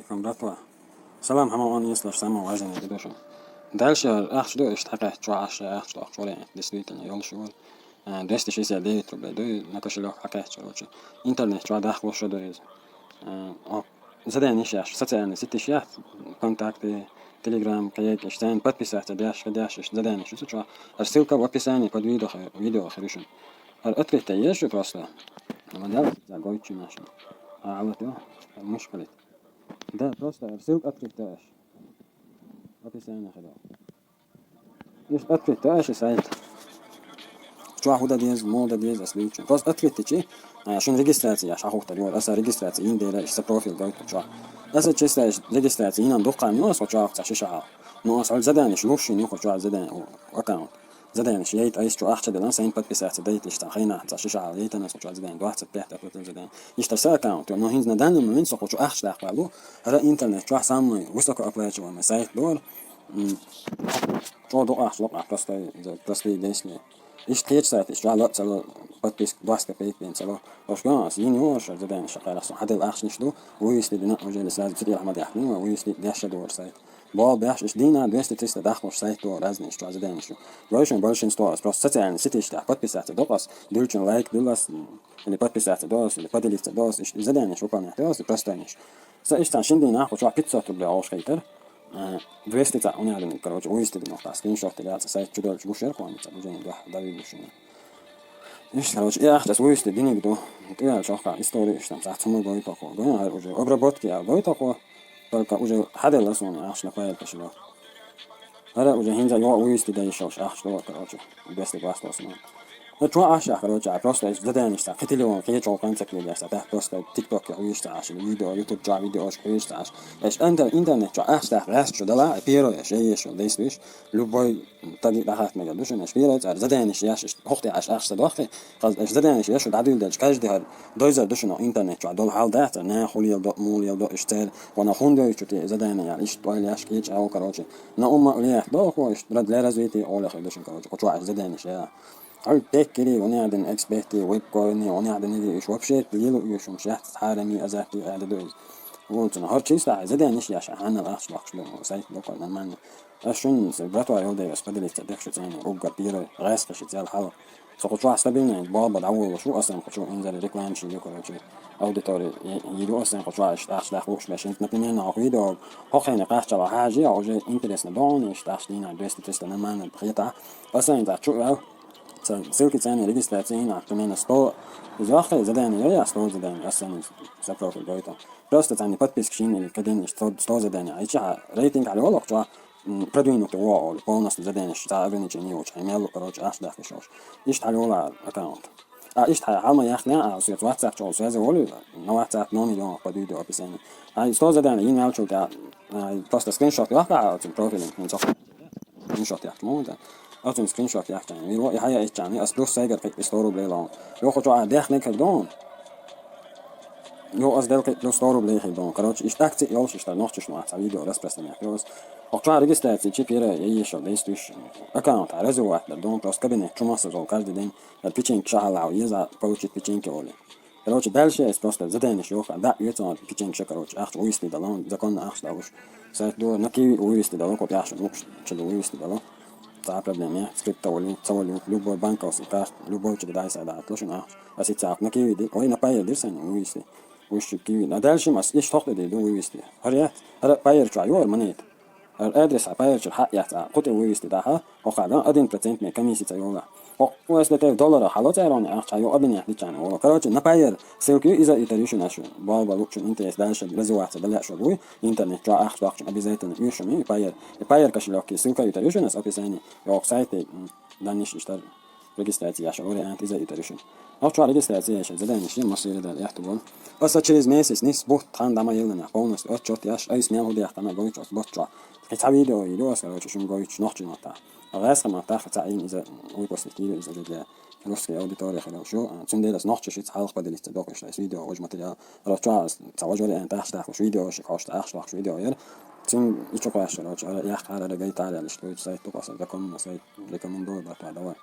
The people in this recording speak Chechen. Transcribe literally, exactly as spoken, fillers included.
Салам, братва. Салам, хӀама он, если самое важное, дедушка. Дальше ахча ду, иштта хьакхаьчча, ахча, ахча ду, ахча вариант, действительно, йолуш вара. А, двести шестьдесят девять рублей ду, на кошелёк хьакхаьчча, короче. Интернет чохь дахлуш ду иза. А, о, заданиш еш, социальный сетиш еш, контакты, Telegram, кхин еш, царна подписаться деш, хӀун деш, иштта заданиш ю цу чохь. Ар ссылка в описании под видео, видео хир ю шуна. Ар открыть еш ю просто. Ма дал, за гойчу машин. А, вот, ё, мышкалит. Да, просто ссылка открыть даьш. Описание хӀара. Иштта открыть даьш сайт. Чохь хӀун дан деза, муха дан деза, ас лийчу. Просто открыть дичи, а, шуна регистрация еш хьахӀуттар ю, аса регистрация йина дера, иштта сан профиль гойту чохь. Аса чисто иштта регистрация йина дуккха ю, аса чохь ца шиша хьал. Ну, аса хьал заданиш луш шуна ю, чохь задан-, аккаунт. Заданиш яйта айса чу ахча делан, сайн подписаться дайта иштта хенахь ца шиша хьал яйтана, аса чохь задан, двадцать пять оплатил задан. Иштта сан аккаунт, ну, хӀинца на данный момент со кху чу ахча даккха лу, хӀара интернет чохь самый высокооплачиваемый сайт дора. М, чӀогӀа дукха ахча ло, а, простой, за простые действия. Иштта кхечу сайта, иштта чохь ло а ца ло, подписка двадцать копеек бен ца ло. Ош ган ас йина ю, аса заданиш кхайрах сон. Хьадел ахчанаш ду, вывести дина, уже сразу цу тӀера хӀама дехна, вывести деш а дора сайт. Бал беш, иштта дийнахь двести-триста дахлуш сайт дора, разные иштта чохь заданиш ю. Вайшин большинство ас просто социальный сетиш тӀехь подписаться докъас, дуьлчун лайк дилас, или подписаться дос, или поделиться дос, иштта заданиш выполнять дос, и простойниш. Сан иштта шин дийнахь кху чохь пятьсот рублей олуш хайтар. Э, двести цхьаъ унарин, короче, вывести дина, та скриншот яц, сайт чу долчу гуш яр кхуна, ца уже не дохь, дави гушина. Иштта, короче, и ахча ас вывести диниг ду. ТӀе чохь история иштта, цхьа цхьа ма гойту хьо. Гой, уже обработки а гойту хьо. Только уже хьаделла суна ахча на файл кошелёк. ХӀара уже хӀинца йо вывести дай шо ахча, короче, двести гуастос ма. Ну, чу ахча, короче, а просто из заданиш ца, кхин телефон, кхин чохь концерт легаш ца, так просто TikTok хьуьйш ца, аш, видео, YouTube чохь видеош хьуьйш ца, аш. Эш интер-, интернет чохь ахча дах, гӀаьс чу дала, а первый, эш, еш, действуешь, любой таги дахат мега душин, эш первый, ца, заданиш яш, аш, хохте аш, аш ца дохте, хаз, эш заданиш яш, дадуьл деш, каждый хар, дойзар душино интернет чохь дол хьал дац, ца, на хулел до, мулел до, эш цер, вона хундой чу те задание, иш, той яш, кич, ау, короче. На умма лех до, хо, эш, для развития, олех, душин, короче, кучу аш заданиш, я. Хьал теккери, униадин эксперти, вебкоини, униадин иги, иш вообще лилу иш, ум шахс, хьарами, азарти, ада дуй. Вон цуна, хар чисто, заданиш яша, ханна ахч лохч лу, сайт локо, нормально. Аш шун, се, братва, йолдевас, поделиться, дехши цени, уггар пирой, гайс каши цел хал. Со кучу стабильный, баба, давулу, шу, асан, кучу, инзари, рекламщи, ю, короче, аудитория, и, и, ю, асан, кучу, аш, аш, аш, аш, аш, например, на видео, хохене, кашчала, хажи, а уже интересно, дон, иш, аш, дина, двести, триста, нормально, хета. Асан, да, чу, а, Ца-, ссылки цены регистрации на, примерно, сто. Из вахта задание, я, я, сто задание, ас цены за профиль дойта. Просто цены подписки шин или каден, сто, сто задание. А ича рейтинг алёлок, чё, м, продвинутый, о, о, полностью задание, что ограничение, очень мелу, короче, аш да, фишош. Ишт алёла аккаунт. А ишт хай, алма яхня, а, свет WhatsApp, чё, связи воли, на WhatsApp номер, ё, под видео описание. А сто задание, и мелчу, да, а, просто скриншот, я, а, профиль, не цокол. Скриншот яхча ма ву иза. Оцун скриншот яхча. Виро и хьая иччани, ас плюс сайгар кхетти сто рублей лаун. Йо, хочу а дехниг хир дон. Йо, ас дел кхетти плюс сто рублей хир дон. Короче, иш так ци йолш, иш та нохчиш ма ца видео распространять. Йо, ас. Хочу а регистрация чи пира, я ешо действующий аккаунт, а развивать дар дон, просто кабинет чума сазол каждый день. Печеньки шахалау, еза получить печеньки оли. Короче, дальше есть просто задание, что да, и это печеньки, короче, ахч вывести дало, законно ахч дало. Сайт до на Киви вывести дало, копьяш, лук, чего вывести дало. Та проблема, скриптовалют, цавалют, любой банковский карт, любой чего дай сайда, отлично ахч. А сейчас на Киви, ой, на Payeer дирсен вывести. Уж Киви. А дальше мас, и что ты до вывести. Харе, харе Payeer чё, ё, монет. Адрес а Payeer чуьра хьа яц а, кху тӀе вывести дахьа, хӀокхарна один процент ме комиссия ца йола. ХӀокху эс д т доллара хьало цӀероне ахча йо обменять дичане вола. Короче, на Payeer ссылка ю, иза итар ю шуна шу. Бал-бал учун интерес дальше развиваться даля шу буй. Интернет чуа ахча дохчун обязательно ю шуми Payeer. И Payeer кошелёк ки ссылка итар ю шуна с описании. Йо сайт, м, данниш иштар. Регистрация яша вариант иза итар ю шуна. Ахча регистрация яша задание ши масира дал яхту бон. Оса через месяц нис бухт хан дама елна полностью отчёт яш, ай смел худи яхтана гойч ос бот чуа. Кхи ца видео и лёс, короче, шум гойч нохчи мотта. Гайс ха мотта, ха ца ин иза выпустить киви иза для русской аудитории, хорошо. Цундела нохчи шиц халх поделиться, докаш, из видео, уж материал. Короче, ца уж вариант, ах, ах, уж видео, ши хош, ах, ах, уж видео, ер. Цун и чу каш, короче, ара, ях, ара, ара, гайтар, я, лишь, сайт, тупо, сайт, закон, сайт, рекомендую, братва, давай.